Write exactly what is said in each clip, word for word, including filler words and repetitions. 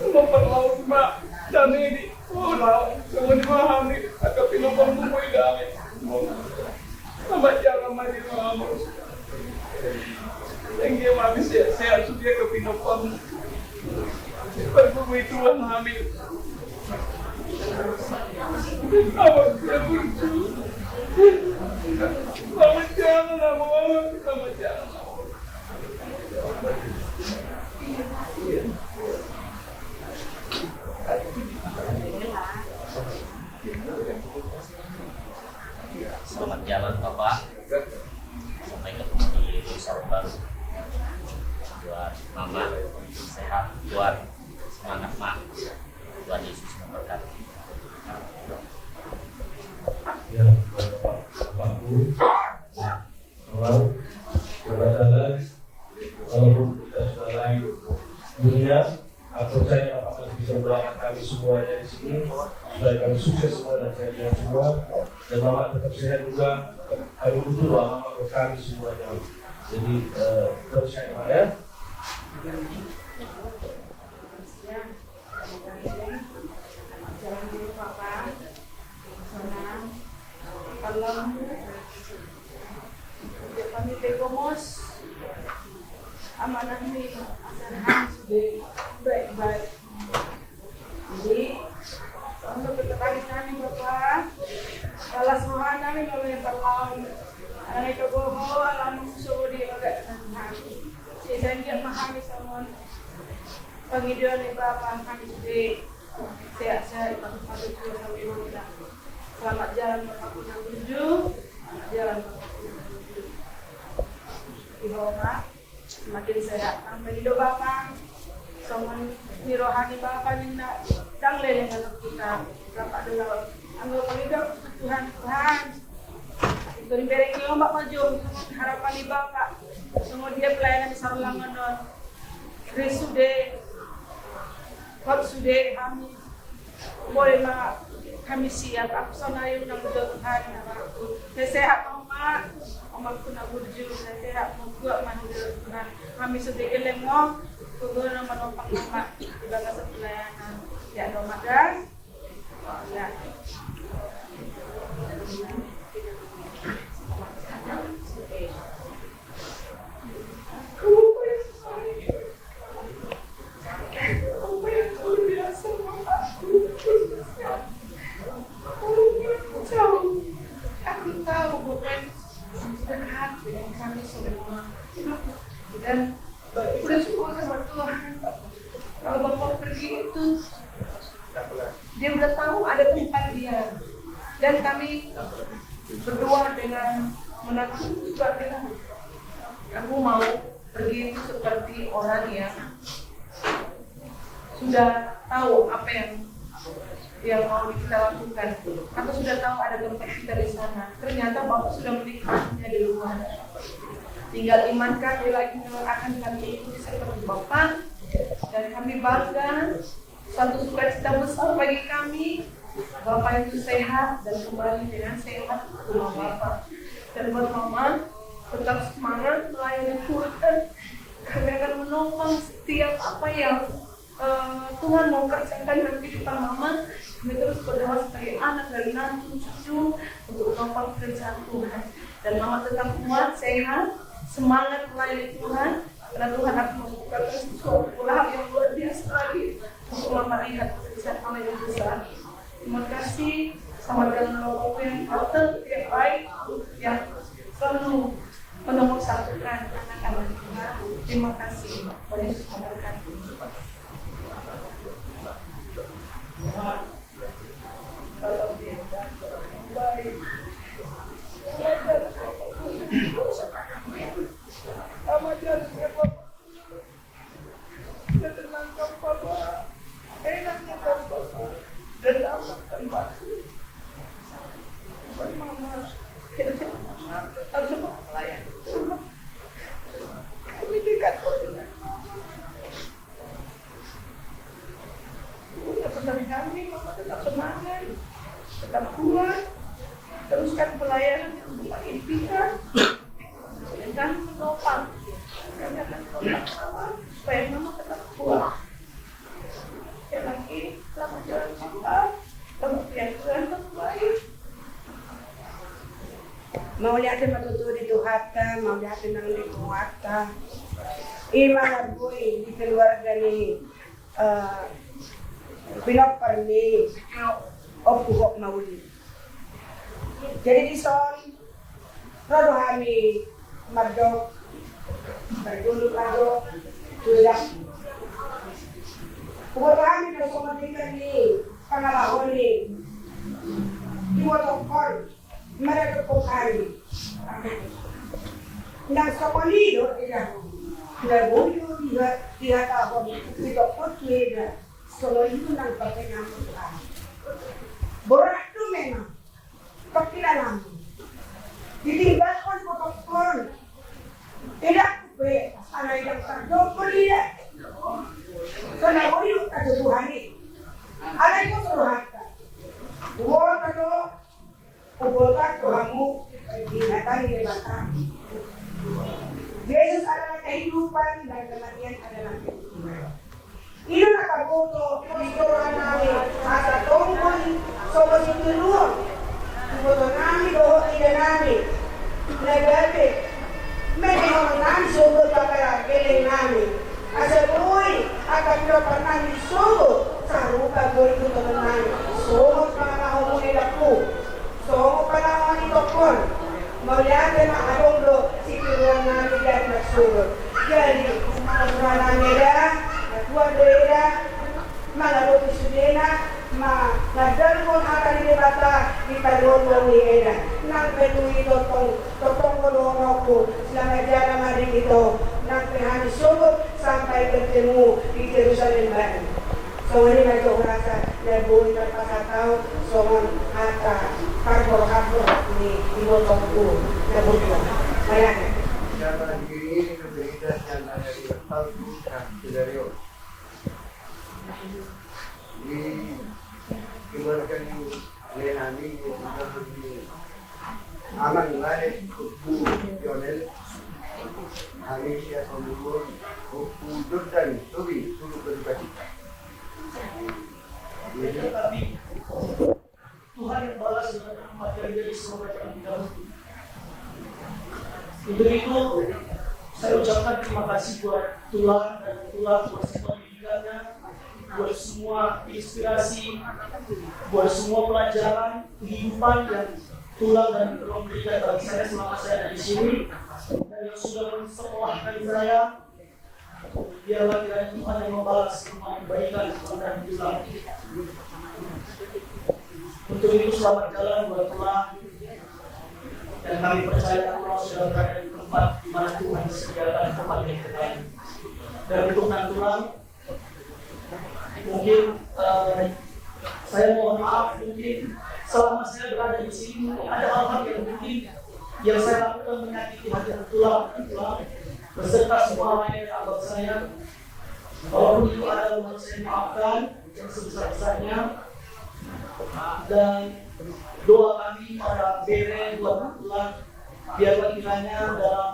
Memperlaut ma dame di pulau, songon i ma hami angka pinompar mu, boi dame. Selamat jalan ma di rumah. Thank you, mami, sehat-sehat sude angka pinompar mu. Pergugui Tuhan hami. Selamat jalan, Amang. Selamat jalan, Amang. Selamat jalan, Bapak. Sampai ketemu di resort baru. Buat Mama, sehat, kuat, semangat, Ma. Tuhan Yesus memberkati. Ya, Bapak, Bapak, Bu. Kalau kebetulan, walaupun kita sudah lain dunia, aku percaya Bapak masih bisa mendoakan kami semuanya di sini, supaya kami sukses semua dan sehat-sehat semua. Dan Mama tetap sehat juga, kami butuh doa Mama buat kami semuanya. Jadi, eh, terus sehat, Pak, ya. Jalan dulu, Papa. Sana. Kalau kami tegomos, amanah ni, amanah sudah baik-baik. Jadi, untuk keterangan kami, Bapak, balas roha kami, kalau yang terlalu, anak itu bohong, alam musuh di roda kami. Sisanya mahami sama. Pangidoan ni Bapa, hami sude sehat-sehat, patut-patut tu sambiruna. Selamat jalan Bapa Puna Burju, selamat jalan Bapa Puna Burju. Di Roma, semakin sehat. Nang pangido Bapa, songon ni roha ni Bapa ninna, ndang leleng anak kita, Bapa dola, anggo pangido Tuhan, Tuhan. Itu dibereng ni omak maju, harapan ni Bapa, songon dia pelayanan di Sarulangan on. Ris sude, hot sude hami. Boi ma hami siap, aku songon i unang jo Tuhan. Sehat ma omak, omak Puna Burju, sehat ma, kuat ma jo Tuhan. Hami sude geleng ma, kuat ma manompang omak di bagasan pelayanan. Ya, omak da. Ya. Udah syukur sama Tuhan. Kalau Bapak pergi itu, dia udah tahu ada tempat dia. Dan kami berdoa dengan menakut juga, bilang, "Aku mau pergi itu seperti orang yang sudah tahu apa yang yang mau kita lakukan. Aku sudah tahu ada tempat kita di sana. Ternyata Bapak sudah menikmatinya di luar. Tinggal iman kami lagi yang akan kami ikuti seperti Bapak. Dan kami bangga, satu sukacita besar bagi kami. Bapak itu sehat dan kembali dengan sehat ke rumah Bapak. Dan buat Mama, tetap semangat melayani Tuhan. Kami akan menopang setiap apa yang eh, Tuhan mau kerjakan dalam kehidupan Mama. Kami terus berdoa sebagai anak dan menantu cucu untuk menopang pekerjaan Tuhan. Dan Mama tetap kuat, sehat, semangat melayani Tuhan. Karena Tuhan akan membukakan sesuatu hal yang luar biasa lagi untuk Mama lihat pekerjaan Allah yang besar. Terima kasih. Selamat jalan Bapak yang patut, yang baik, yang selalu menomor satukan anak-anak. Terima kasih. Tuhan Yesus memberkati. Menenangkan Bapak, enaknya Bapak, dan aman kan Bapak. Bukan Mama, harus Mama melayani Tuhan. Kami dekat kok dengan Mama. Udah pesan kami, Mama tetap semangat, tetap kuat, teruskan pelayanan yang Bapak impikan. Dan kami menopang, kami akan menopang Mama supaya Mama tetap kuat. Sekali lagi, selamat jalan Mama, selamat jalan Tuhan, Mama baik. Mauliate ma tutu di Tuhanta, mauliate nang di Tuhanta. Ima na boi di keluarga ni, eh, pinompar ni Ompu Hok Mauli. Jadi dison, ro do hami mandok, berguru mandok, sudah. Huboto hami do songon tingkat ni pangalaho ni, dibotohon, maradophon hami. Nang songon i do, eda. Nda boi do diha-, dihatahon, didokhon tu eda. Songon i do nang partengahan hami. Borat do memang. Pangkilalaan. Ditinggalhon botohon. Tidak be, alai ndang tardongkol ida. Songon i do kata Tuhan i. Alai boto rohanta. Huboto do, huboto tu hamu, di hata ni Debata. Yesus adalah kehidupan dan kematian adalah kehidupan. I do na taboto, songon nami, asa tonggor, songon sitiruon. Iboto nami dohot ida nami. Na gabe, menengok nami sogot bakala geleng nami. Asa boi, angka pinompar nami sogot, sarupa boi tu tongon nami. Songon pangalaho muna edangku. Songon pangalaho ni tohon. Mauliate ma adong do sitiruon nami di ari marsogot. Jadi, pangalaho nami eda, natuan do eda, mangadopi sudena, ma-, mangandalhon hata ni Debata di parngoluon ni eda. Nang pe tu i tongtong, tongtong do dohononku, selamat jalan ma di hita, nang pe hami sogot sampai bertemu di Jerusalem Baru. Songon i ma jo hurasa na boi tarpasahat ahu songon hata parborhat ni ibotongku na burju. Mauliate. Siapa diri ini berbeda dengan ada di palsu dan scenario. Di keluarga ini, nenek ini, Amang Lale, Ompu Yonel, hami siap Ompu Jordan, Tobi, Tulu Kedua. Tuhan yang balas dengan rahmat yang dari surga terlebih dahulu. Untuk itu, saya ucapkan terima kasih buat Tulang dan Tulang buat semua pendidikannya, buat semua inspirasi, buat semua pelajaran kehidupan yang Tulang dan Tulang berikan bagi saya selama saya ada di sini. Dan yang sudah menyekolahkan saya, biarlah kiranya Tuhan yang membalas semua kebaikan kepada Tulang. Untuk itu, selamat jalan buat Tulang. Dan kami percaya Tulang sudah berada di tempat di mana Tuhan sediakan tempat yang terbaik. Dan untuk Nantulang, mungkin, eh, saya mohon maaf, mungkin selama saya berada di sini, ada hal-hal yang mungkin yang saya lakukan menyakiti hati Tulang, Tulang, beserta semua lainnya, abang saya. Walaupun itu ada, mohon saya maafkan yang sebesar-besarnya. Dan doa kami pada bere buat Tulang, biarlah kiranya dalam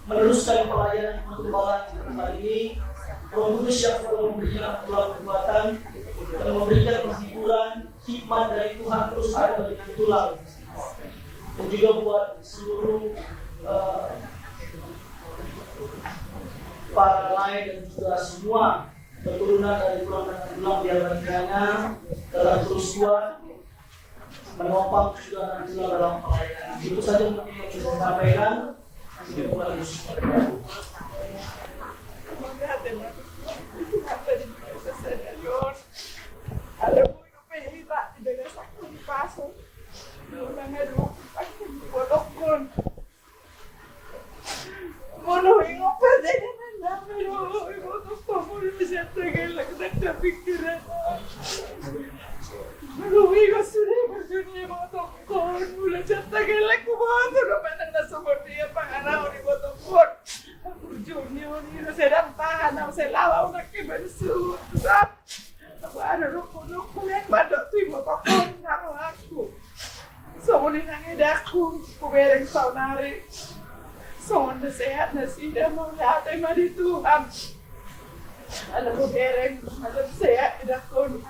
meneruskan pelayanan penggembalaan di tempat ini, Roh Kudus yang selalu memberikan Tulang kekuatan dan memberikan penghiburan, hikmat dari Tuhan terus ada bagi Tulang. Dan juga buat seluruh, eh, para lae dan juga semua keturunan dari Tulang dan Tulang, biarlah kiranya tetap terus kuat menopang juga Nantulang dalam pelayanan. Itu saja mungkin yang bisa saya sampaikan. Molo ingot pate na nami do, iboto pamolo sian tagelak na pikiran. Molo ingot sude burju ni ibotongkon, molo sian tagelak huboto do manang na so bondia pangarahon ibotongkon. Burju ni on i do sedang tahan au, sai laho au nangkin bansur. Baru rukun-rukun yang mandok tu ibotongkon na rohangku. Songon i nang edangku, hubereng saonari. Songon na sehat nasida, mauliate ma di Tuhan. Ala hubereng, ala sehat edangkon.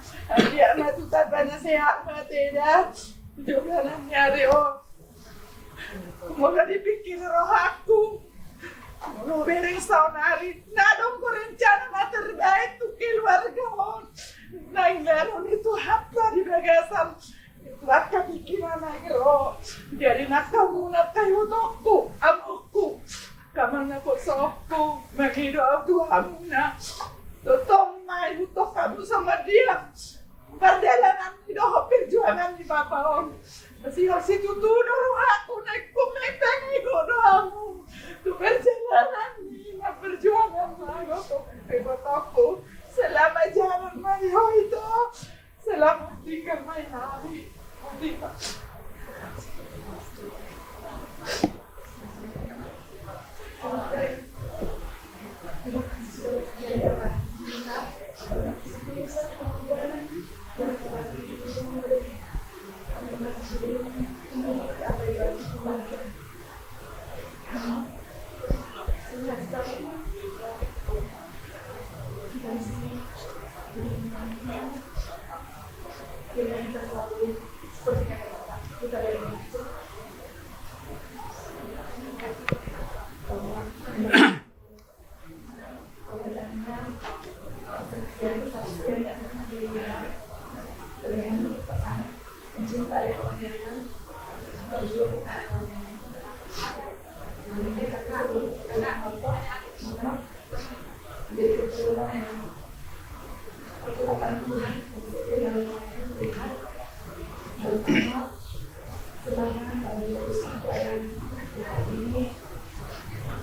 Dia na tu tanda na sehat ma teda. Di dongganan ni ari on. Molo dipikir rohangku, molo hubereng saonari, na adong do rencana na terbaik tu keluarga on. Naeng lehonon ni Tuhanta di bagasan angka pikiran na ro. Jadi na hamu na angka ibotoku, amongku, angka amang naposoonku, mangido au tu hamuna. Tongtong ma ihuthon hamu songon dia pardalanan ni dohot perjuangan ni bapa on. Sihol situtu do rohangku, naeng hupanggigo do hamu tu perjalanan ni na perjuangan na dohot ibotongku. Selamat jalan ma di ho ito. Selamat tinggal ma di hami. Semangat kami terus pelayanan hari ini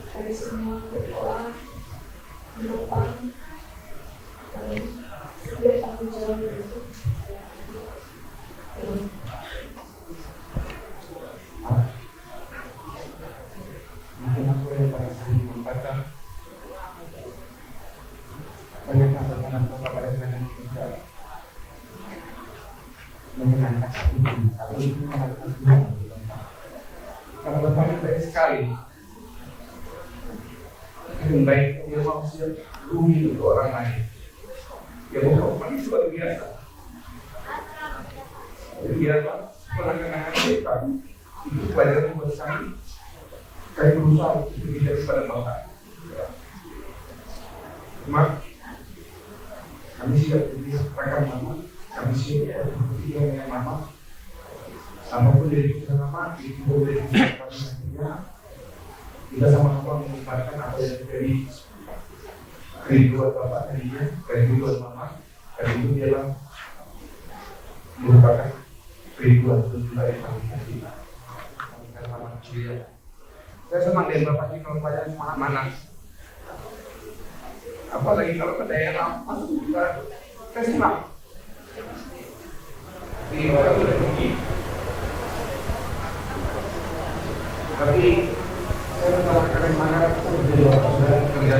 dari semua berdoa, menopang, dan setiap tanggung jawab itu. Mungkin aku yang paling sering membaca banyak tantangan kepada kita menyenangkan hati, tapi itu menyenangkan Tuhan. Karena Bapak ini baik sekali. Yang baik, dia mau siap rugi untuk orang lain. Ya, Bapak ini luar biasa. Jadi, ya, Pak, pernah kenangan kita. Itu pelajaran buat kami. Kami berusaha untuk lebih daripada Bapak. Mak, kami siap jadi rekan Mama. Kami siap jadi rekan Mama. Apapun dari pikiran Mama, itu boleh kita lakukan. Kita sama-sama mengubarkan apa yang menjadi kerinduan Bapak tadinya, kerinduan Mama, dan itu ialah merupakan kerinduan untuk juga yang paling penting. Saya senang dengan Bapak ini kalau banyak semangat mana. Apalagi kalau ada yang masuk juga, saya senang. Tapi saya tetap akan semangat untuk menjadi orang sudah kerja.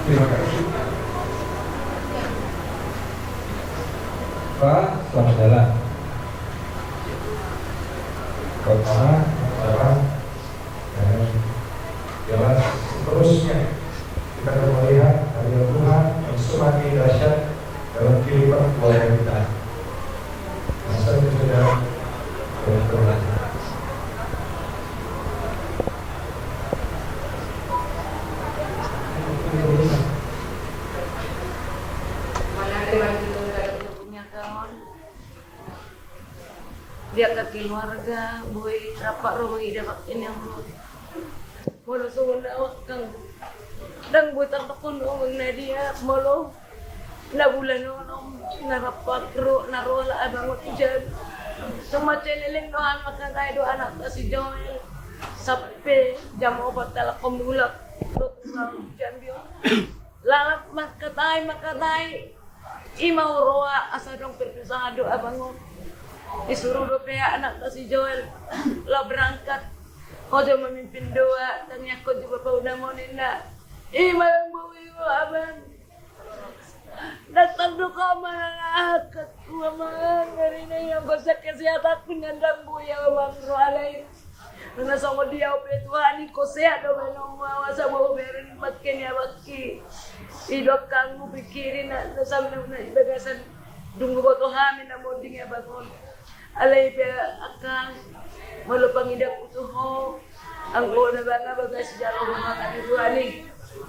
Terima kasih. Pak, selamat jalan. Bapak, Bapak, dan jelas seterusnya kita akan melihat karya Tuhan yang semakin dahsyat dalam kehidupan keluarga kita. Masa itu sudah berkurang. Mana ada yang punya kawan? Dia ka keluarga, boi rap ro mangida bakti ni amang. Molo songon na awak kan, ndang boi tardokon amang na dia, molo na bulan onom, na rap ro, na ro halak abang on tu jabu. Songon mansai leleng do hami mangkatai dohot anakta si Joel. Sampe jam opat halak on mulak, ro tu Jambi on. Lalap mangkatai, mangkatai. I ma huroha asa adong perpisahan dohot abang on. Disuru dope anakta si Joel laho berangkat. Ho jo mamimpin doa, tangiangkon jo bapa uda moni na. I ma ndang boi huroha abang. Ndang tardokon manang aha, angka tua mangan dari na ianggo sian kesehatanku na ndang boi au amang ro alai. Nunga songon dia pe Tuhan, ingkon sehat do baenonmu au asa boi hubereng bangke ni abangki. I do angkang hupingkiri na, na sampe na di bagasan dung huboto hami na monding abang on. Alai pe angkang, molo pangidoanku tu ho, anggo na bangga bagas jalo ho mangan ni Tuhan i,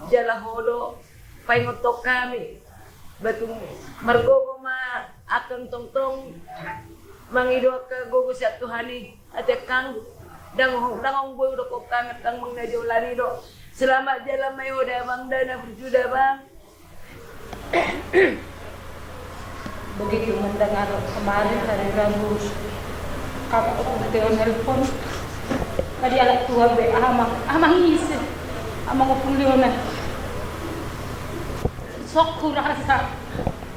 jala ho do paingothon hami. Ba tung margogo ma angkang tongtong mangido angka gogo sian Tuhan i. Ate angkang, ndang, ndang adong boi hudokkon hami angkang manang na di holan i do. Selamat jalan ma i ho da abang da na burju da abang. Begitu mendengar kemarin hari Rabu, kakak Ompung Teo nelpon. Tadi anak tua be amang, amang ise? Amang Ompung Leona. Sok kurasa.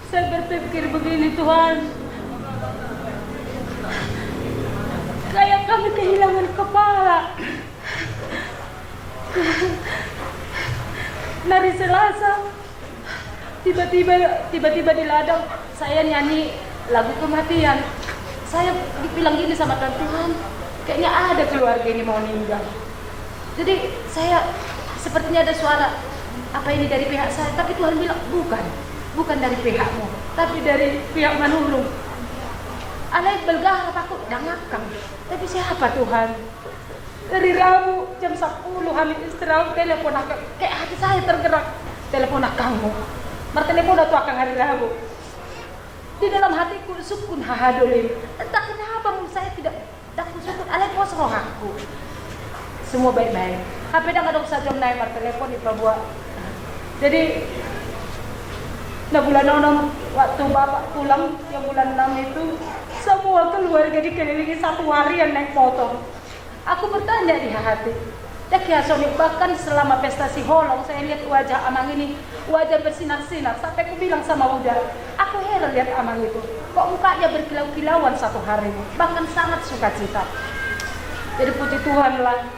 Saya berpikir begini, Tuhan. Kayak kami kehilangan kepala. Hari Selasa, tiba-tiba, tiba-tiba di ladang, saya nyanyi lagu kematian. Saya bilang gini sama Tuhan, "Tuhan, kayaknya ada keluarga ini mau meninggal." Jadi saya, sepertinya ada suara, "Apa ini dari pihak saya?" Tapi Tuhan bilang, "Bukan, bukan dari pihakmu, tapi dari pihak Manurung." Alai balga rap aku, "Dang angkang, tapi siapa Tuhan?" Hari Rabu jam sepuluh hami istirahat, telepon angkang, kayak hati saya tergerak, telepon angkangmu. Martelepon tu angkang hari Rabu. Di dalam hatiku sungkun hahadoli. Entah kenapa menurut saya tidak, tidak kusungkun, alai pos rohangku. Semua baik-baik. Hape dang adong sajom na martelepon i paboa. Jadi, na bulan onom waktu bapak pulang yang bulan enam itu, semua keluarga dikelilingi satu harian naik motor. Aku bertanya di hati, dang hea songon i, bahkan selama pesta Siholong, saya lihat wajah amang ini, wajah bersinar-sinar, sampai kubilang sama Uda, "Aku heran lihat amang itu, kok mukanya berkilau-kilauan satu hari ini, bahkan sangat sukacita." Jadi puji Tuhan lah,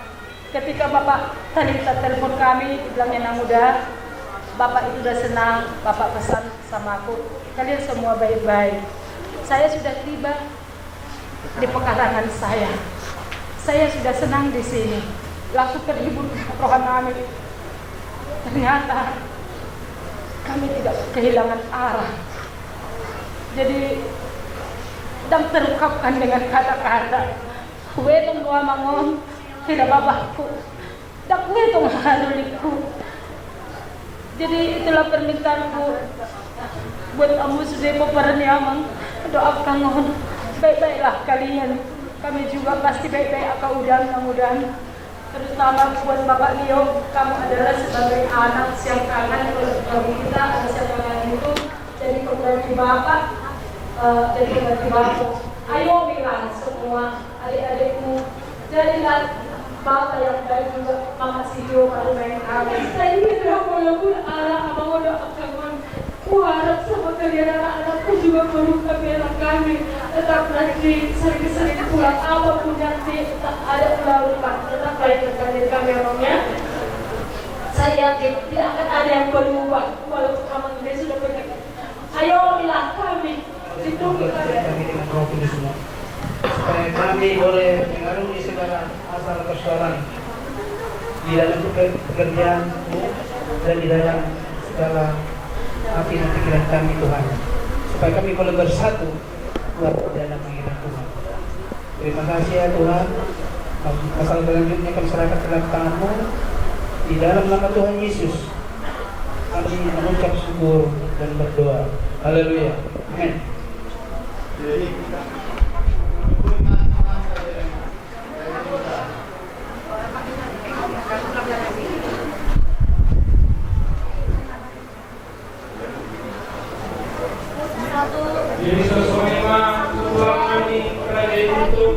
ketika Bapak Talita telepon kami, dibilangnya, "Nang Uda, Bapak itu udah senang, Bapak pesan sama aku, kalian semua baik-baik." Saya sudah tiba di pekarangan saya. Saya sudah senang di sini. Langsung terhibur roha kami. Ternyata kami tidak kehilangan arah. Jadi, dang terungkapkan dengan kata-kata. Huetong do amang on, hira babahku. Dang huetong hahadoliku. Jadi itulah permintaanku buat amang sude, pomparan ni amang, doakan on. Baik-baiklah kalian. Kami juga pasti baik-baik, angka Uda, Nang Uda. Terutama buat Bapak Leo, kamu adalah sebagai anak siap tangan, kalau di kampung kita ada siap tangan itu jadi pengganti Bapak, eh, jadi pengganti Bapak. Ayomilah semua adik-adikmu, jadilah Bapak yang baik juga, Mama Sitio, pada main kami. Jadi, walaupun ala abang udah akan Kuharap sama kalian anak-anakku juga, perlu kami, anak kami. Tetap nanti sering-sering pulang, apapun nanti, tetap ada pulang, Pak. Tetap baik kalian kami, Abang, ya. Saya yakin tidak akan ada yang berubah, walaupun Abang ini sudah pergi. Ayomilah kami, lindungi kami. Kami dengan Roh Kudus-Mu. Supaya kami boleh mengarungi segala masalah persoalan di dalam peker-, pekerjaanmu dan di dalam segala hati dan pikiran kami, Tuhan. Supaya kami boleh bersatu, Tuhan, di dalam pengiringan Tuhan. Terima kasih, ya Tuhan. Masalah selanjutnya kami serahkan ke dalam tangan-Mu. Di dalam nama Tuhan Yesus, kami mengucap syukur dan berdoa. Haleluya. Amin. Jadi, sesuai ma ketua kami, Raja Ibu.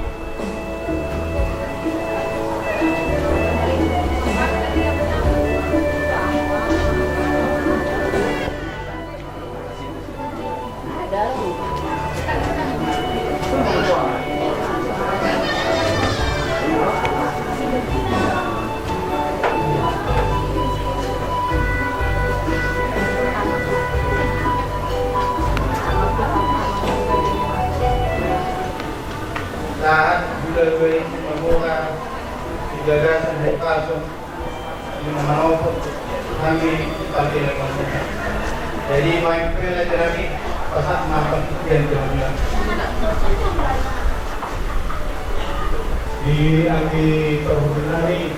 Tahan, gula gue, mamora, tiga gasan, dua pasung. Jadi, main pele jerami, pasak makan, dan jalan-jalan. Di anggi perhubungan ini,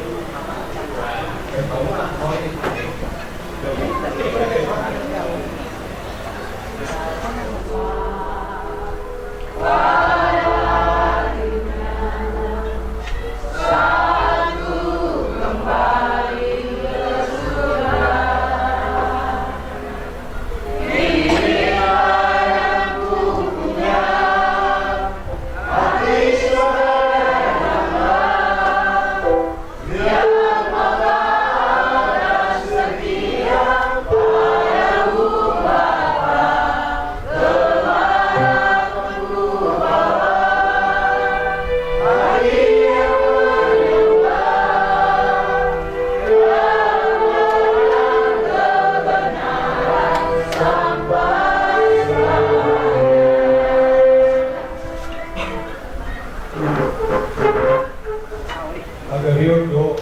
Agak riot do.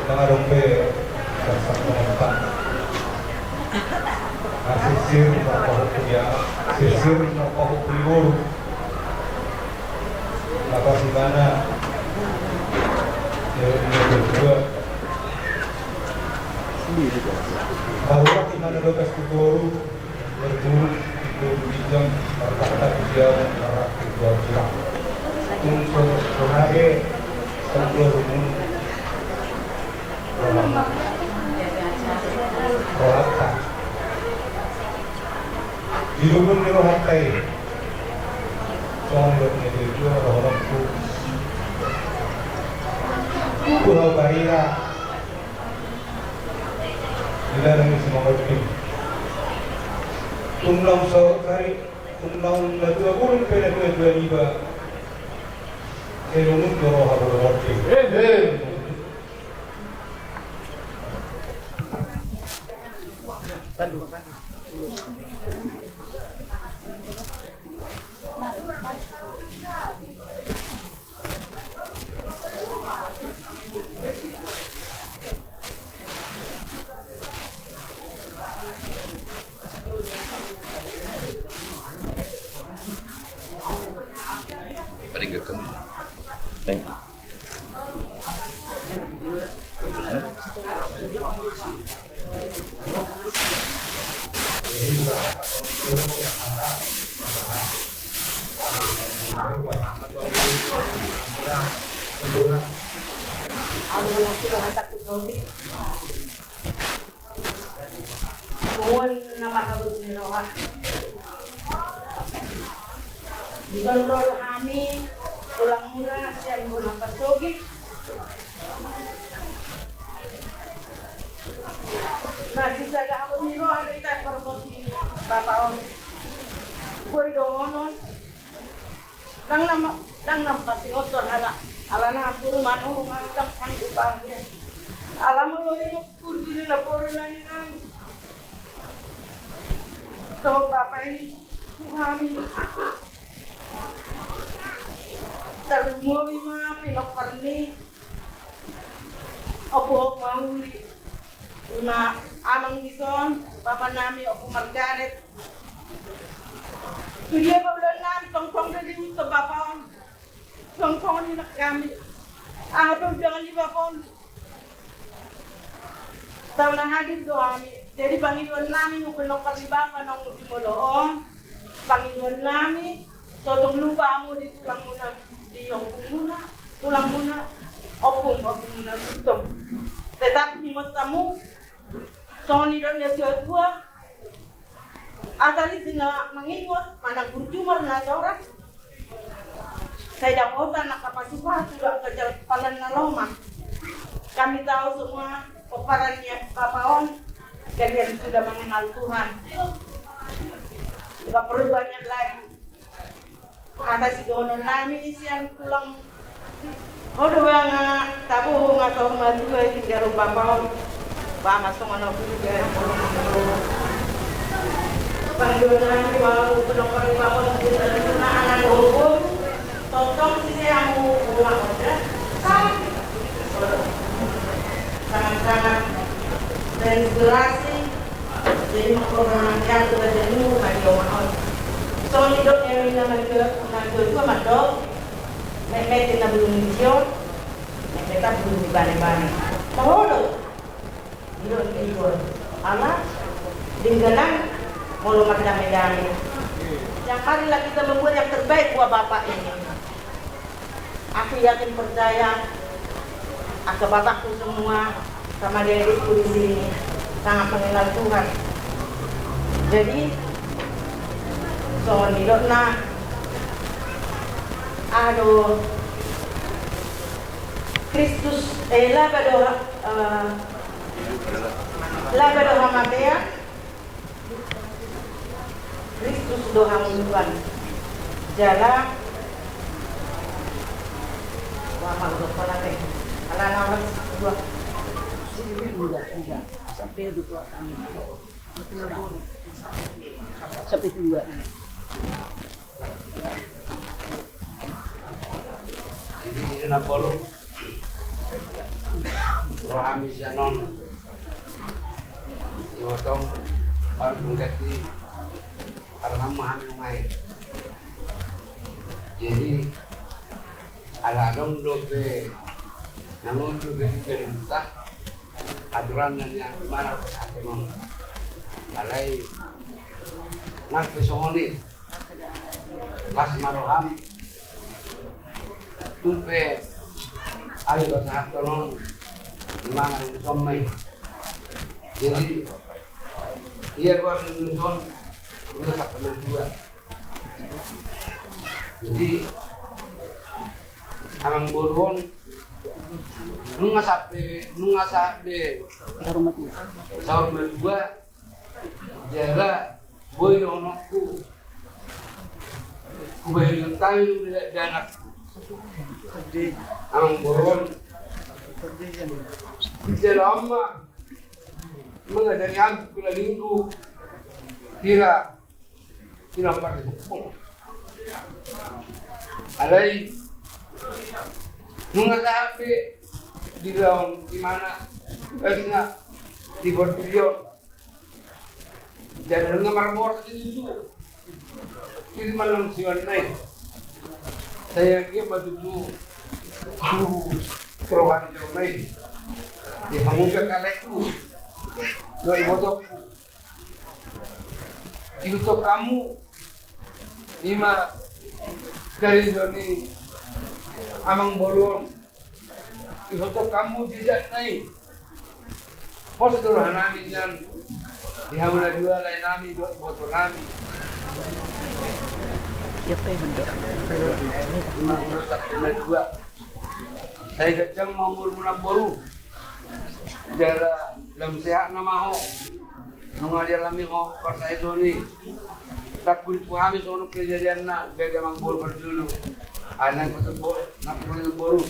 Ndang adong pe dasar pengumpat. Nah, sisir marpahompu dia, sisir marpahompu di boru. Apa sih mana? Ya, ini kedua. Baru di mana dokas di boru? Berburu, berburu ginjang, martahta di jauh, martahta di jauh. Tung so, so nage, tung so rumun. Rohanta. Rohanta. Di rumun ni rohanta i. Songon dok ni dia jua, rohanta. Tuhan barira. Ila nang isi mangolpi. Tung naung so kari, tung naung na dua bulung pe na dua-dua niba. Sai longun do roha molo mangolpi. Paling gagal. Thank you. Punguan na marhabot ni roha. Dison ro hami, tulang muna sian bona parsogit. Na sisada habot ni roha do hita parhabot ni bapa on. Boi dohonon. Ndang na, ndang na pasingot on ala, ala na boru manurung, ndang sanggup au. Ala molo ingot kurdi ni laporan na ninang. So bapa i tu hami. Tarlumobi ma pinompar ni Ompu Mauli. Ima amang dison, bapa nami Ompu Margaret. Tu dia pe ulaon nami, tongtong do diutus bapa on. Tongtong ni anak kami. Aha pe undangan ni bapa on. Tau na hadir do hami. Jadi pangidoan nami, nunga nongkar ni bapa naung di molo on. Pangidoan nami, so tung lupa hamu di tulang muna, di ompung muna, tulang muna, ompung, ompung muna, tutung. Tetap ingot hamu, songon nidok ni na tua-tua, asa di sina mangingot, manang burju marnasoran. Sai dapotan angka pasu-pasu, angka jalan palan na lomak. Kami tahu semua pomparan ni bapa on, kalian sudah mengenal Tuhan. Tidak perlu banyak lagi. Asa sidohonon nami sian tulang. Ho do ba nga tabo ho nga saur matua i tinggal bapa on. Ba nga songon au juga. Pangidoan nami ba ho do pari bapa on. Anak ho. Tongtong sise hamu rumah on. Sangat-sangat terinspirasi. Jadi mangkorhon nang dia tu raja ni maju mahon. Songon nidok ni na maju maju tu mandok. Metmet na bulung ni sion. Metmet na bulung ni bane-bane. Tahu do. Nidok ni sion. Ala dengganan molo mardame-dame. Yang marilah kita membuat yang terbaik buat bapak ini. Aku yakin percaya, angka bapakku semua sama adikku di sini sangat mengenal Tuhan. Jadi songon nidokna, aduh, Kristus, eh, laba do, eh, laba do hamatean, Kristus do hangoluan. Jala. Wah, mangudok pala teh. Ala lawan dua. Sampai dua kami. Sampai dua. Jadi ini na polo. Rohami sianon. Iwatong. Baru bungkat di. Karena hami nungai. Jadi ala adong dope nangon dope di perintah aturan dan yang mana pakai mong. Alai nang pesongoni. Pas maroham. Tupe. Ayo pasahat tolong. Mangan di somai. Jadi ia gua nonton. Udah tak pernah dua. Jadi amang boru on nunga sahat be, nunga sahat be. Saur matua. Saur matua. Jala boi dohononku. Kubahen tangi danak. Amang boru on. Jala ama mengajari aku kula minggu. Kira Alai nunga sahat be di laon di mana esna di portibi on. Jadi nunga marmor di situ. Jadi malang siwan nai. Saya kira batu tu. Kerohan jauh nai. Dia mangungkap kalekku. Dua ibu tu. Ihuthon hamu ima dari doni amang boru on. Ihuthon hamu jejak nai. Pos do roha nami nian di hamu na dua, lae nami dohot iboto nami. Ia pe iba do. Umur-umur tak pernah dua. Sai ganjang ma umurmu namboru. Jala lam sehat nama ho. Nunga dialami ho parsahiton i. Tangkuri tu hami songon kejadianna, gabe amangboru parjolo. Ai nang patembo, nang patembo namboru.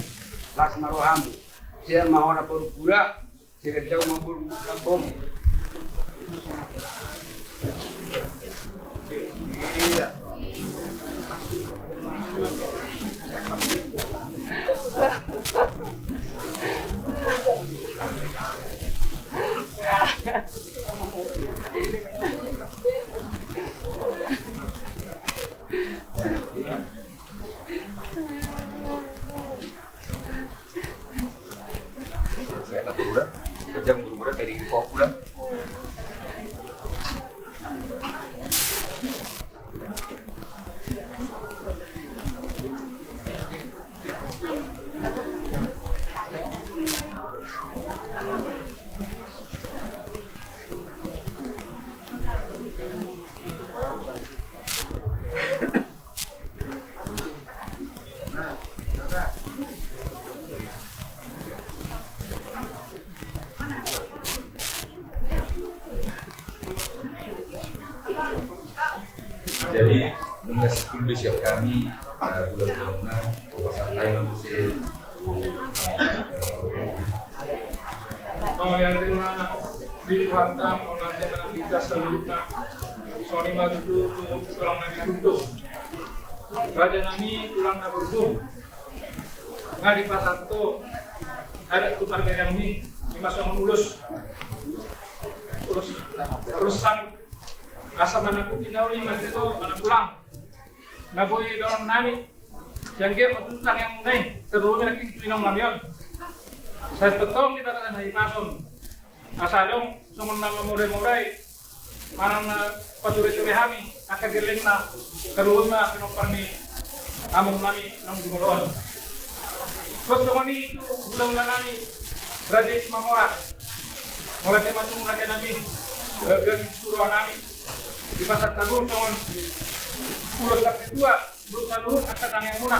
Las ma roham. Sehat ma ho namboru pura. Sai ganjang ma umurmu namboru. Iya. Jadi, nunga sikul do sian hami, eh, bulan-bulan na, pasan lain muse. Mauliate ma di Tuhanta, mauliate ma di hita saluhutna. Songon i ma tutu tu tulang nami Burdu. Raja nami tulang na Burdu. Nga dipasahat ho adat tu pargajangmi, ima songon ulos. Ulos, ulos sangit. Asa manangkupi na uli ma ito, manang tulang. Na boi dohonon nami. Sian dia ma tutu tangiang nami, terlebih lagi tu inong nami on. Sai tongtong di bagasan hahipason. Asa adong songon na mamora-mora i, manang na pature-ture hami, angka gellengna, terlebih ma pinompar ni among nami naung di jolo on. Terus songon i tu hula-hula nami, Raja Simamora. Mauliate ma tutu raja nami, gabe suru nami. Dipasahat hamu songon ulos na tua. Luhut na luhut angka tangiangmuna.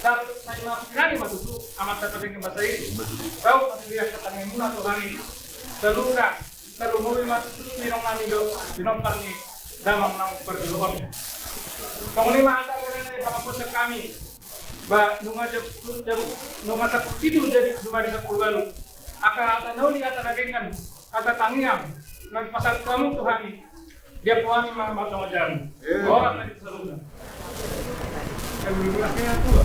Sahat sai ma pinangi ma tutu, amanta pardenggan basa i. Saut ma tutu angka tangiangmuna tu hami. Saluhutna, tarlumobi ma tutu tu inong nami dohot pinompar ni damang naung parjolo on. Songon i ma hata ni pamangkuasan hami. Ba, nunga jam, jam, nunga sampulu pitu jadi dumadi sampulu ualu. Angka hata na uli, hata na denggan, hata tangiang, na dipasahat hamu tu hami. Dia puan ma, ma tonggo jam. Eh. Oh, apa itu serunya? Kan belum pernah kena tua.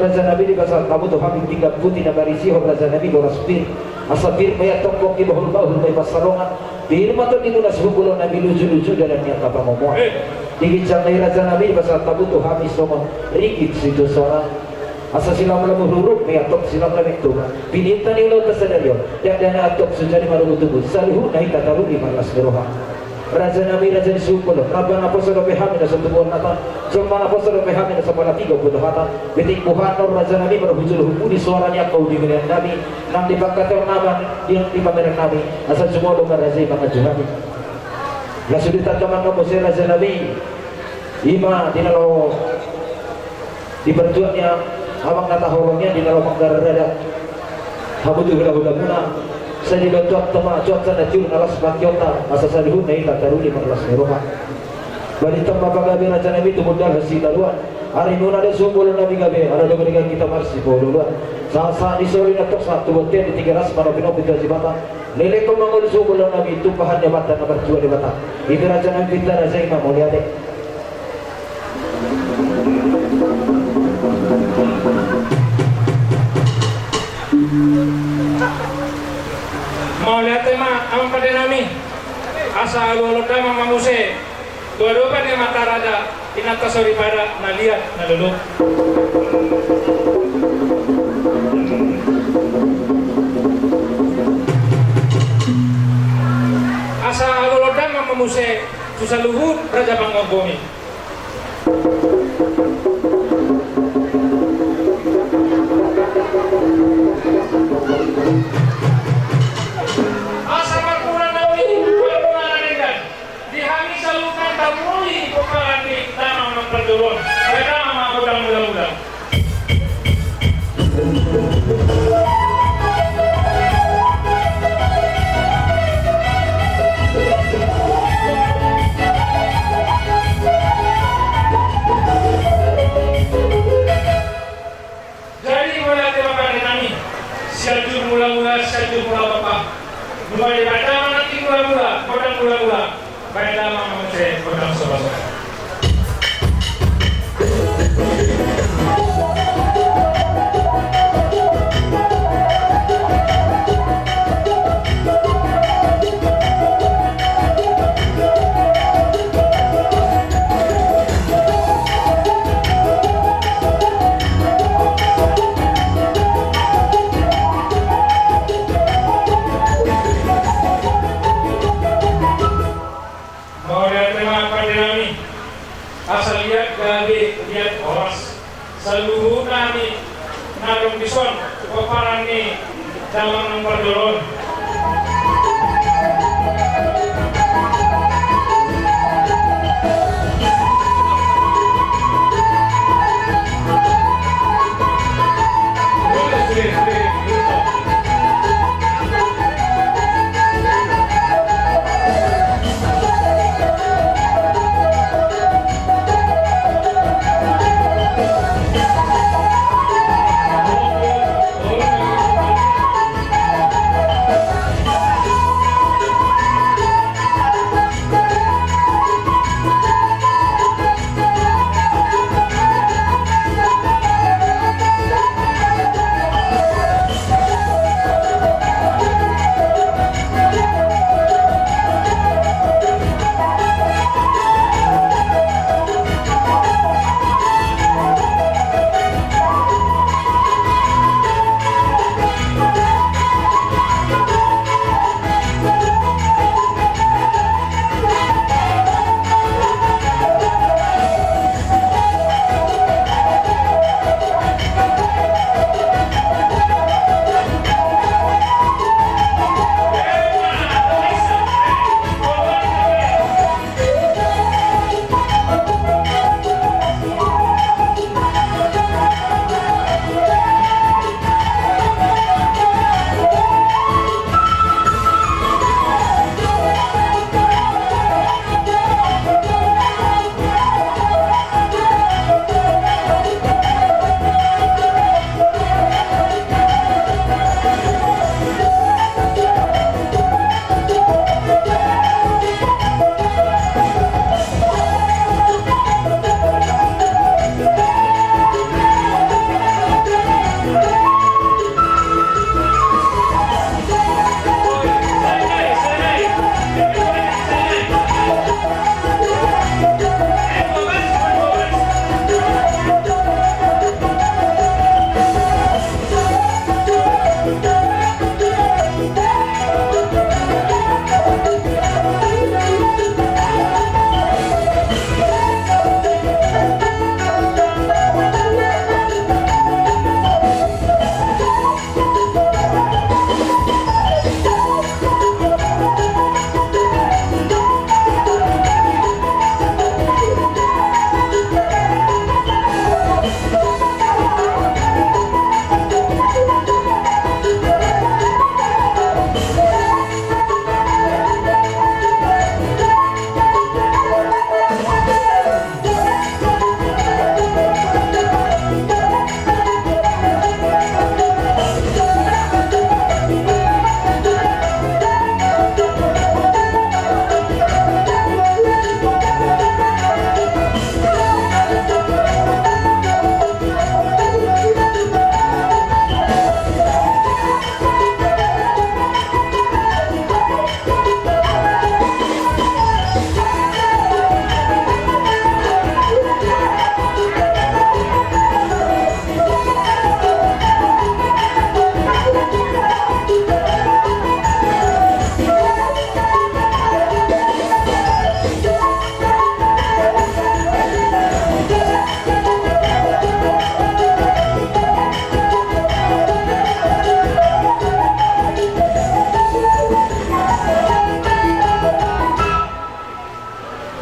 Raja nami, di bagasan tamu tu hami pinggan putih na marisihon raja nami boras pir. Asa pir ma i antong pongki, bahul-bahul ma i pansalongan. Pir ma antong di tunas hubulon nami, luju-luju dalan ni angka pangomoan. Di ginjang nai raja nami, di bagasan tamu tu hami songon ringgit sitio sora. Asa silamlamu huruk ma i antong silamlamu tuba. Pininta ni ulaonta sadari on, dakdanak antong so jadi marungutungut, saluhutna hita taruli marlas ni roha. Raja nami, raja ni sihumbolon, ramba naposo dope hami na so tubuan nata, jolma naposo dope hami na so pala tiga pulu hata, pitik buhanon raja nami, marhujur humbudi soara ni angka udinginan nami, nang di pangkataion nami, nang di pamereon nami, asa jumolo ma raja i manganju hami. Laos sude tanggaman nami muse raja nami, ima di na laho di partuat ni amang na taholong i, di na laho manggarar adat. Hamu tu hula-hulamuna, sai dibantu Tuhan ma cuaca na tiur na las pangkeonta, asa saluhutna hita taruli marlas ni roha. Balintang ma pagabe raja nami tu bondal hasitaruan. Arimuna do sihumbolon nami gabe, ala dong ringan hita marsipaolo-oloan. Sahat-sahat ni solu na toksa tu bontean, di Tigaras manopi-nopi tu Aji Batam. Leleng ma ngolu sihumbolon nami, tumpahan ni Amanta na martua Debata. Ito raja nami, pinta raja i ma, mauliate. Mauliate ma amang pande nami. Asa alualu damang ma muse tu adopan ni amanta raja, inanta soripada na liat na lolo. Asa alualu damang ma muse tu saluhut raja panggabean i. Asa marmula na uli, marmula na denggan. Di hami saluhutna taruli pomparan ni damang na parjolo on. Bahen damang ma godang mula-mula. Jadi mauliate ma pande nami, Sianjur Mula-mula, Sianjur Mula Bapa. Nunga dibahen damang nangkin mula-mula, godang mula-mula. Bahen damang ma muse godang soba-soba. Mauliate ma pande nami. Asa liat gabe, liat horas. Saluhut nami na adong dison, pomparan ni damang na parjolo on.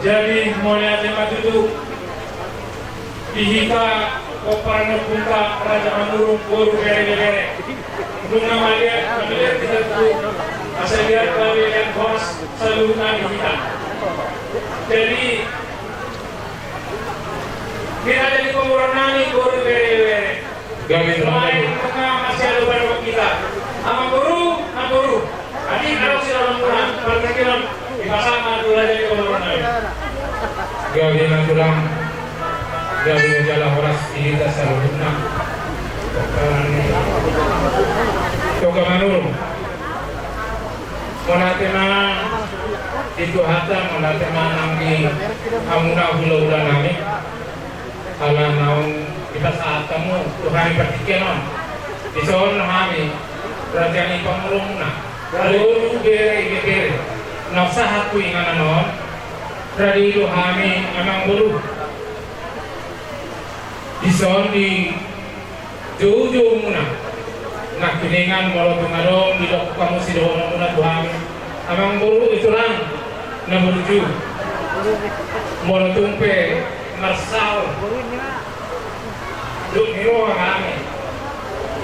Jadi mauliate ma tutu di hita pomparan ni ompunta Raja Manurung boru bere bebere. Nunga mauliate, mauliate ma tutu asa liat bale liat horas saluhutna di hita. Jadi di Raja ni Pamoruon nami boru bere bebere. Gabe ma tutu. Nunga masiadopan hita. Amangboru, namboru. Adi, adong siadopan muna, partingkian on dipasahat ma tu Raja ni Pamoruon nami. Gabe ma tulang. Gabe ma jala horas di hita saluhutna. Toga Manurung. Mauliate ma di Tuhanta, mauliate ma nang di hamuna hulahula nami. Ala naung dipasahat hamu tu hami partingkian on. Dison hami Raja ni Pamoruon muna boru bere bebere. Naung sahat tu inganan on. Rade do hami amangboru. Dison di joujou muna. Nangkiningan molo tung adong didok hamu sidohonon muna tu hami. Amangboru, i tulang na burju. Molo tung pe marsaor dohot ni roha hami,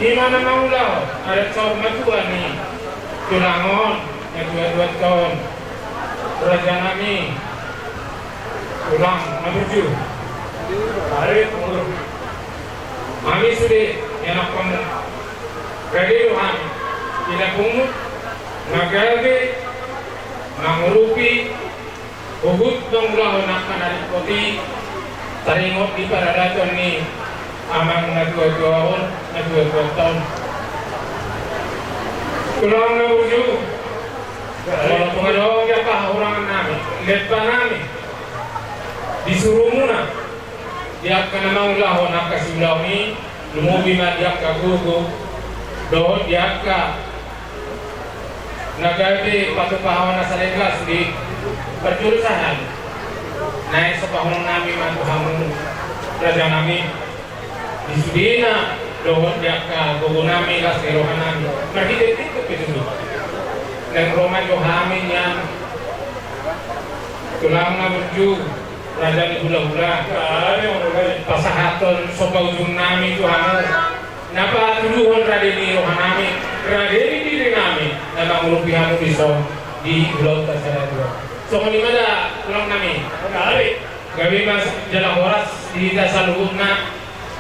i ma na mangulahon adat saur matua ni tulang on, na tuatua on. Raja nami, tulang na burju. Ari, hami sude ianakhonmu. Rade do hami ianakhonmu na gabe mangurupi huhut mangulahon angka na ringkot i, taringot di paradaton ni amang na tuatua on, na tuatua on. Tulang na burju, molo tung adong di angka hahurangan nami, lempa nami, di surumuna, di angka na mangulahon angka siulaon i, lumobi ma di angka gogo dohot di angka na gabe patupahon na saleleng las di parjurusahan. Naeng sopahonon nami ma tu hamu raja nami, di sudena dohot di angka gogo nami, las ni roha nami. Marhite tingkos pe tutu naeng ro ma jo hami nian, tulang na burju, raja ni hulahula, pasahathon somba ujung nami tu hamu. Na patuduhon rade ni roha nami, rade ni diri nami, na mangurupi hamu dison di ulaonta sada dua. Songon i ma da tulang nami. Gabe ma jala horas di hita saluhutna.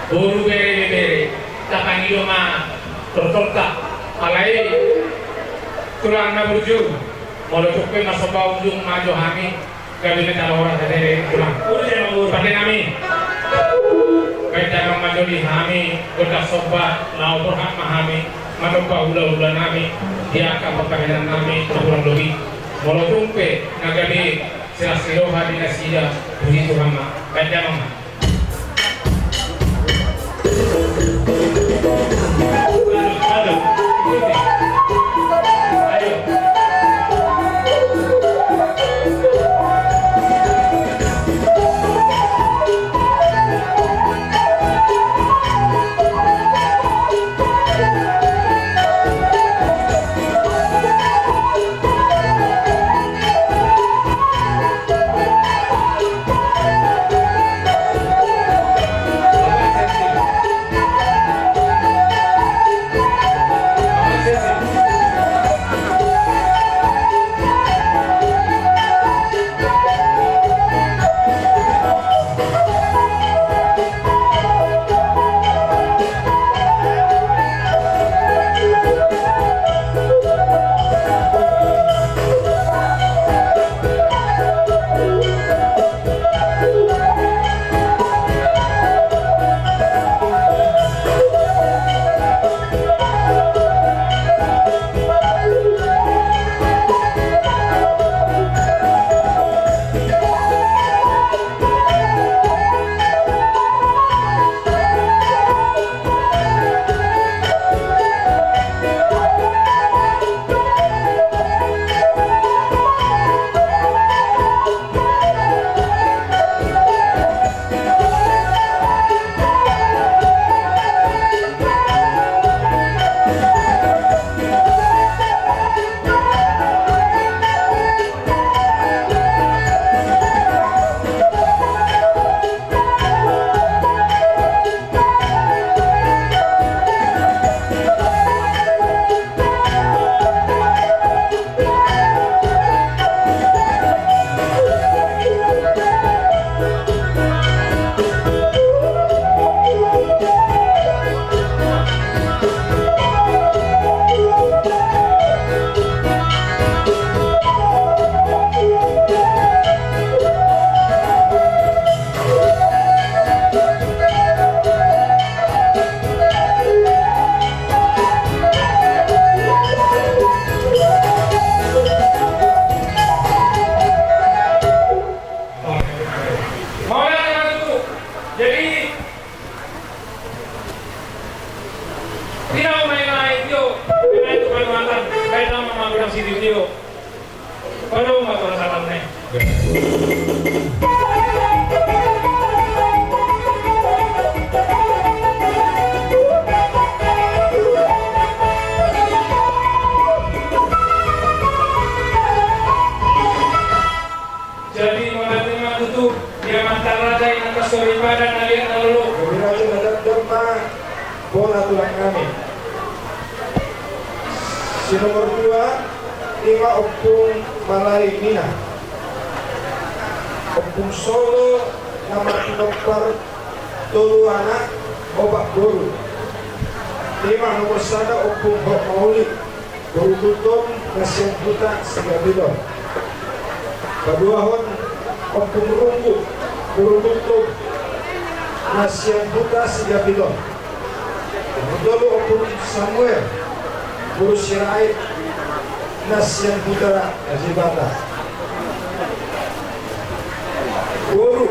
Boru bere bebere, tapangido ma tortorta. Alai tulang na burju, molo tung pe marsomba ujung ma jo hami, gabe ma jala horas, rade ni tulang. Pande nami, baen damang ma jo di hami gondang somba, laho borhat ma hami manomba hulahula nami di angka parbahenan nami na hurang lobi. Molo tung pe na gabe silas ni roha di nasida, puji Tuhan ma. Baen damang ma. Iyo. Pado ma tu salam ne. Jadi, mauliate ma tutu di amanta raja, inanta soripada, na liat na lolo. Jadi raja na dandam ma bona tulang nami. Si nomor dua, ima Ompung Malai Nina. Ompung Solo na marpinompar tolu anak, opat boru. Ima nomor sada Ompung Hotmauli, boru Gultom, na sian huta Sigapiton. Paduahon Ompung Runggu, boru Gultom, na sian huta Sigapiton. Nomor tolu Ompung Samuel, boru Sirait, na sian huta Ajibata. Boru,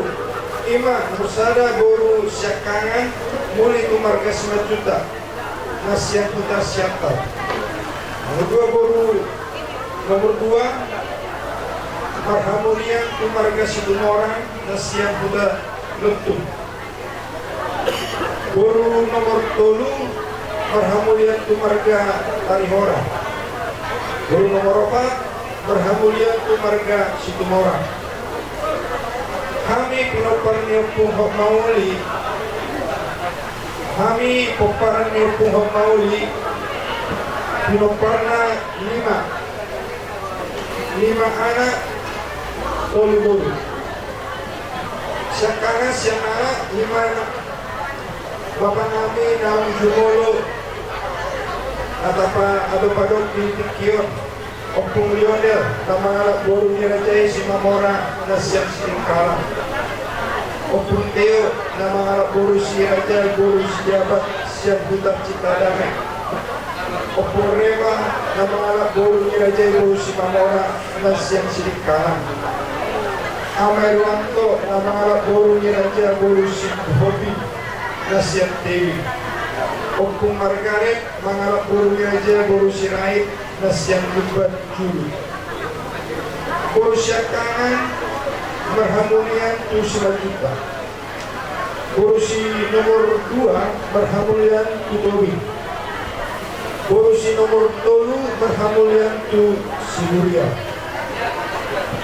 ima nomor sada boru Siangkangan, muli tu marga Simanjuntak, na sian huta Siantar. Nomor dua boru, nomor dua, marhamulian tu marga Situmorang, na sian huta Lontung. Boru nomor tolu, marhamulian tu marga Tarihora. Boru nomor opat, marhamulian tu marga Situmorang. Hami pinompar ni Ompung Hotmauli. Hami pomparan ni Ompung Hotmauli. Pinomparna lima. Lima anak, tolu boru. Siangkangan sian anak, lima anak. Bapa nami naung jumolo, na tapaadop-adop di tingki on. Ompung Lionel, na mangalap boru ni raja i Simamora, na sian Sidikalang. Ompung Teo, na mangalap boru si raja i, boru Sijabat, sian huta Citadame. Ompung Rema, na mangalap boru ni raja i, boru Simamora, na sian Sidikalang. Ama Irwanto, na mangalap boru ni raja i, boru Sihombing, na sian Tewing. Ompung Margaret, mangalap boru ni raja i, boru Sirait, na sian Lumban Julu. Boru Siangkangan, marhamulian tu Simanjuntak. Boru si nomor dua, marhamulian tu Tobing. Boru si nomor tolu, marhamulian tu Siburian.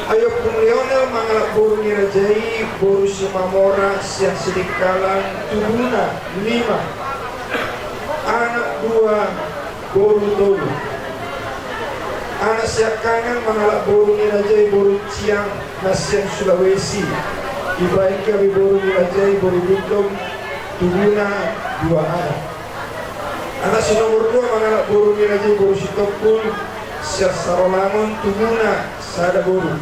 Ai Ompung Lionel mangalap boru ni raja i, boru Simamora, sian Sidikalang, tubuna lima. Anak dua, boru tolu. Anak siangkangan mangalap boru ni raja i, boru Ciang, na sian Sulawesi. Dibaen gabe boru ni raja i, boru Gultom, tubuna dua anak. Anak si nomor dua mangalap boru ni raja i, boru Sitompul, sian Sarolangun, tubuna sada boru.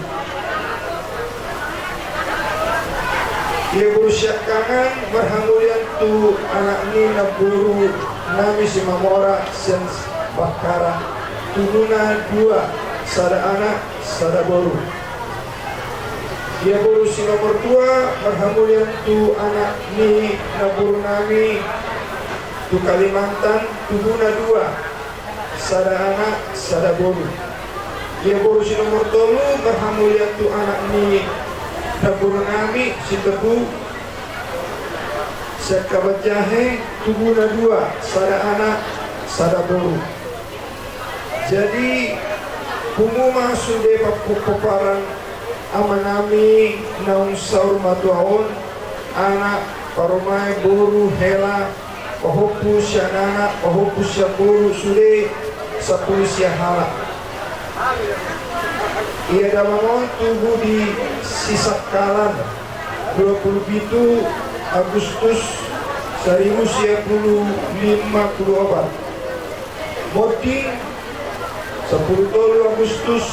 Ia boru siangkangan marhamulian tu anak ni namboru nami Simamora sian Bakkara, tubuna dua, sada anak, sada boru. Ia boru si nomor dua marhamulian tu anak ni namboru nami tu Kalimantan, tubuna dua, sada anak, sada boru. Ia boru si nomor tolu marhamulian tu anak ni namboru nami si Tebu sian Kabanjahe, tubuna dua, sada anak, sada boru. Jadi, pungu ma sude pap-, pomparan amanami naung saur matua on, anak, parumaen, boru, hela, pahompu sian anak, pahompu sian boru, sude sampulu sia halak. Ia damang on tubu di Sisangkalan, dua pulu pitu Agustus saribu sia pulu lima pulu opat. Monding, sampulu tolu Agustus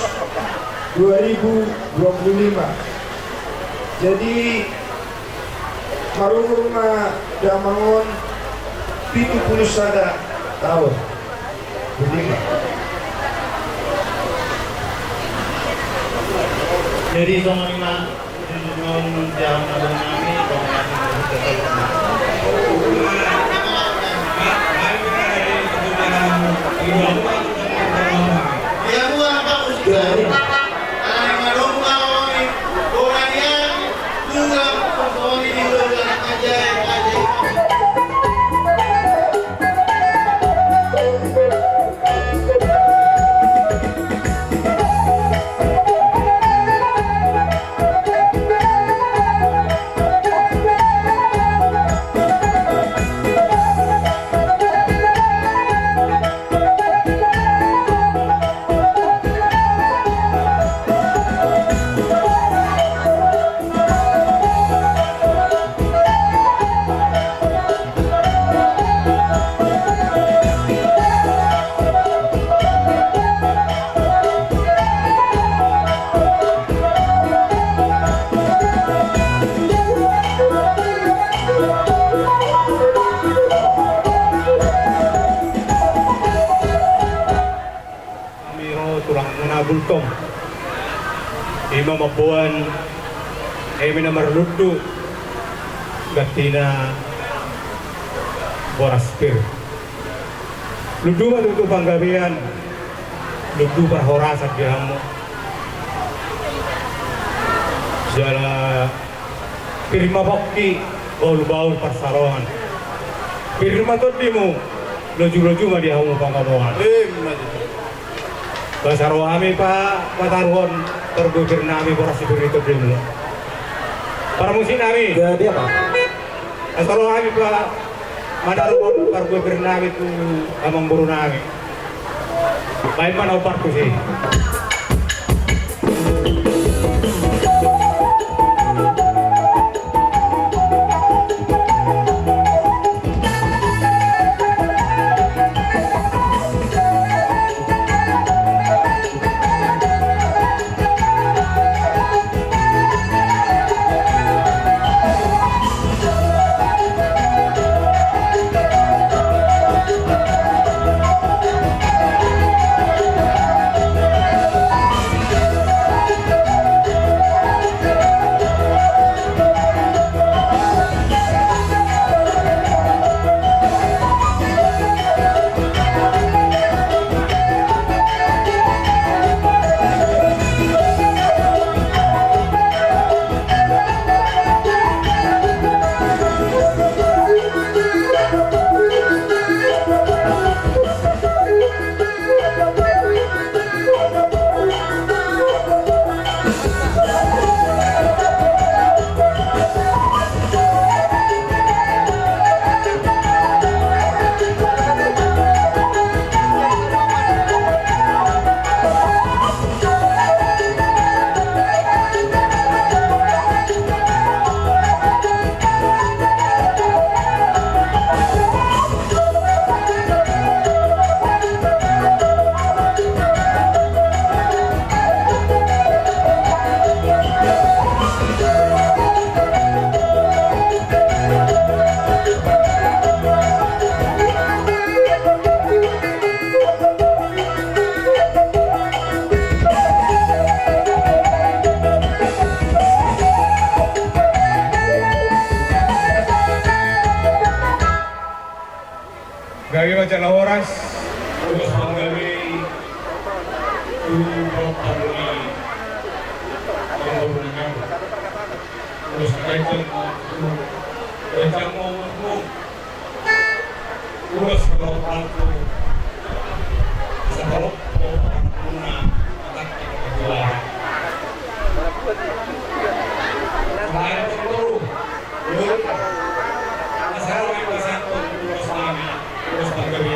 dua ribu dua pulu lima. Jadi, marumur ma damang on pitu pulu sada taon. Jadi, songon i ma. Bultong. Ima mamboan eme na marlundu, gantina boras pir. Lundu ma tutu panggabean, lundu parhorasan di hamu. Jala pir ma pongki, bahulbahul pansalongan. Pir ma tondimu, lojuloju ma di hamu pangomoan. Ima tutu. Boasa ro hami pa, pataruhon parbue pir nami boras pir i tondimu. Parmusik nami. Jadi apa? Boasa ro hami pa, mataruhon parbue pir nami tu amangboru nami. Baen ma na umparpus i. Gabe ma jala horas. Ulos panggabe tu panggabe. Ulos panggabe. Ulos panggabe. Ulos panggabe.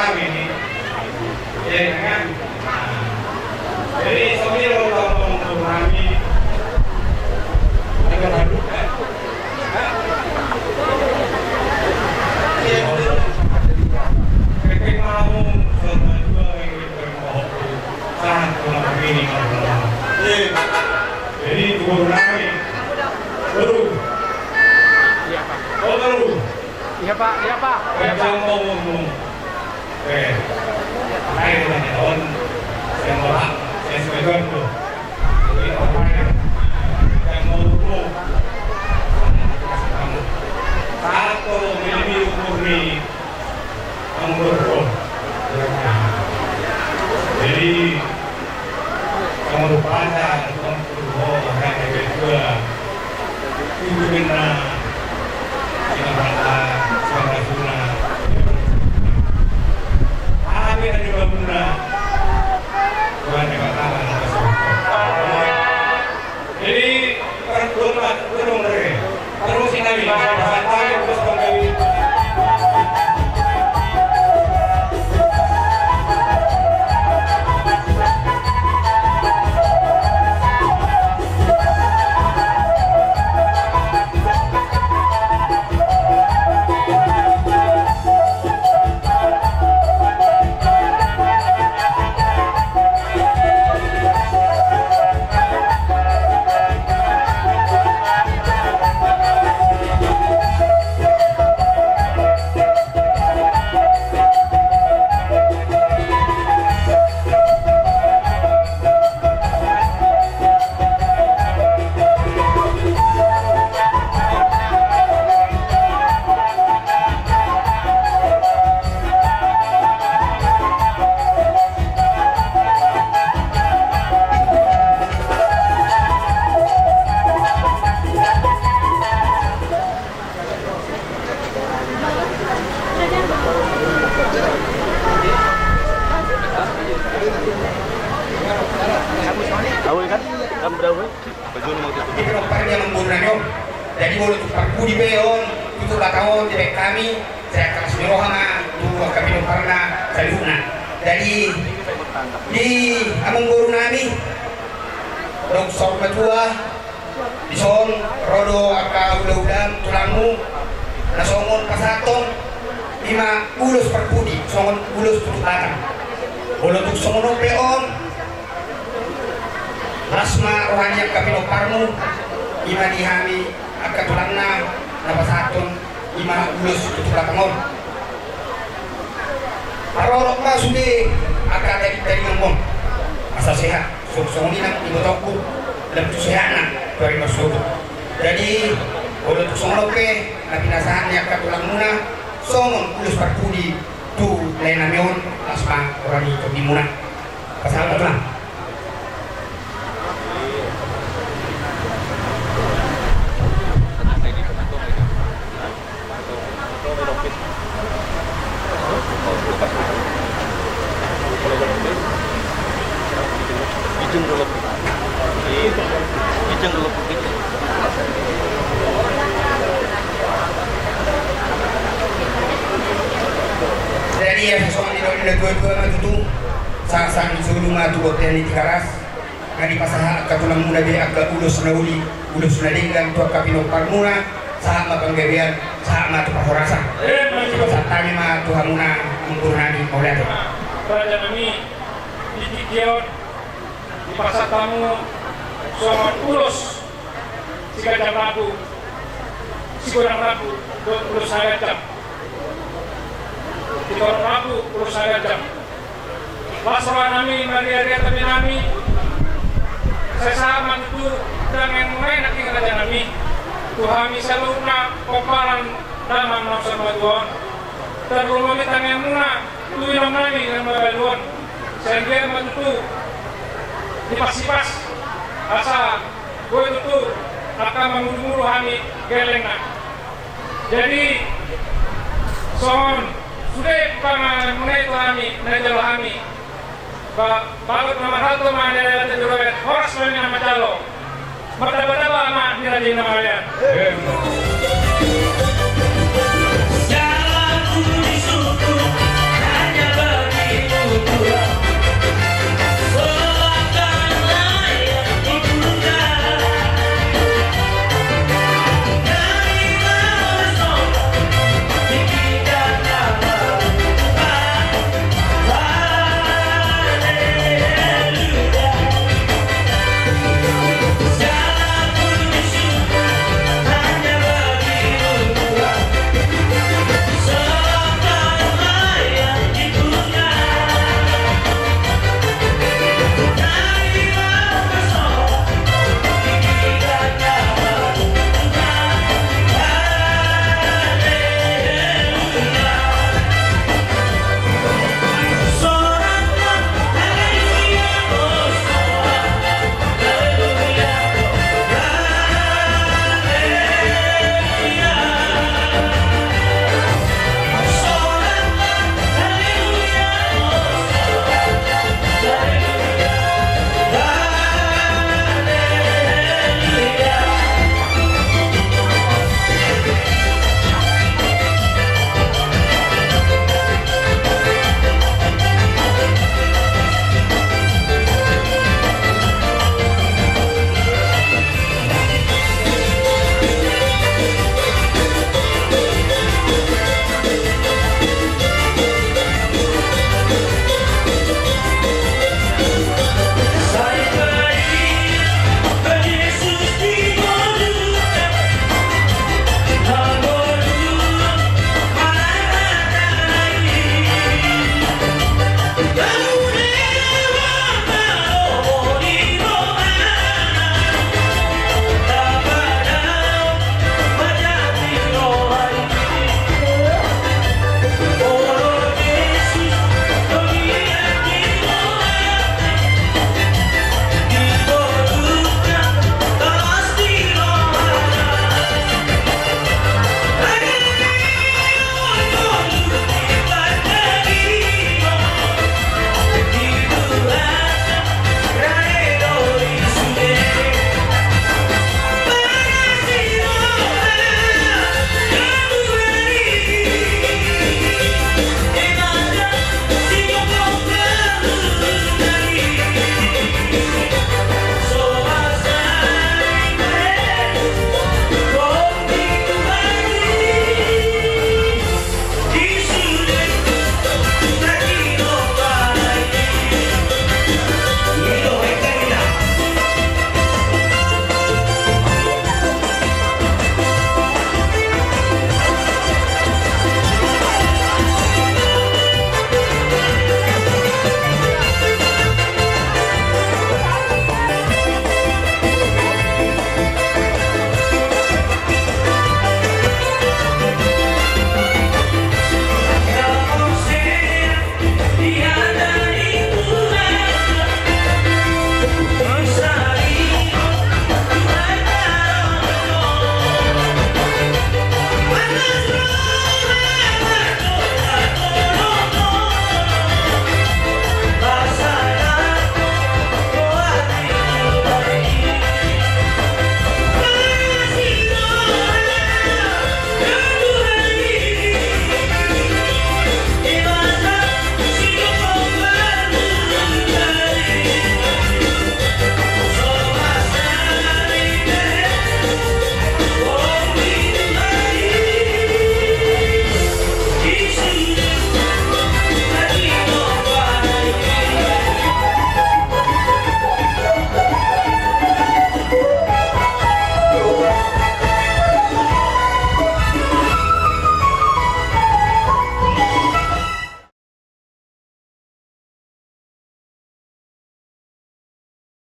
Ini. Ya, kan? Jadi, sambil orang tua kami, ada baru, kan? Iya, betul. P P mau sama dua yang bermohon. Sangat kurang ini, kalau. Iya. Jadi, gubernur kami. Baru. Iya, Pak. Oh, baru. Iya, Pak. Iya, Pak. Iya, Pak. Yang mau ngomong. Eh, ayo, kita on. Yang mau, yang sebagian tuh. Jadi, orang yang, yang mau ngomong. Satu, ini umur nih. Anggur. Jadi, kamu lupa ada, kamu lupa ada yang kedua. Itu benar. Sina bangga, sina rasuna. Amin, ada bangunan. Tuhan yang bakal ada. Jadi, perdoa, perdoa, terus ini, terus ini. Tahu kan? Kan berapa? Jadi, pinompar ni amangboru nami on. Jadi, molo tung parpudi pe on, tutu Batak on, dibaen hami, sai kelas ni roha ma tu angka pinomparna saluhutna. Jadi, di amangboru nami, dong saur matua, dison, ro do angka hulahula, tulangmu, na songon pasahathon, ima ulos parpudi, songon ulos tutu Batak. Molo tung songon on pe on, las ma roha ni angka pinomparmu, ima di hami angka tulangna na pasahathon ima ulos tutu Batak on. Parorot ma sude angka tadi-tadi on, asa sehat, songon i nang ibotongku, lam tu sehatna tu ari marsogot. Jadi, molo tung songon on pe na pinasahat ni angka tulangmuna, songon ulos parpudi tu lae nami on, las ma roha ni tondimuna. Pasahat ma tulang. Jadi, ya, songon nidok ni na tua-tua ma tutu, sahat-sahat ni solu ma tu bontean ni Tigaras, na dipasahat angka tulangmuna be angka ulos na uli, ulos na denggan tu angka pinomparmuna, sahat ma panggabean, sahat ma tu parhorasan. Dipasahat hami ma tu hamuna, amangboru nami, mauliate. Raja nami, di tingki on, dipasahat hamu songon ulos siganjang rambu, sigodang rambu, dohot ulos siganjang. Sigodang rambu, ulos siganjang. Las roha nami, marria-ria tondi nami. Sai sahat ma tutu tangiangmuna i nangkin raja nami. Tu hami saluhutna pomparan damang na saur matua on. Tarlumobi tangiangmuna tu inang nami na mabalu on. Sai anggiat ma tutu dipasipas asa boi tutu angka mangudungudung hami gellengna. Jadi songon sude panganon muna i tu hami na jalo hami. Ba, bagot na marhalto ma na jalo horas ma na manjalo. Martaba-taba ma di raja i na mauliate.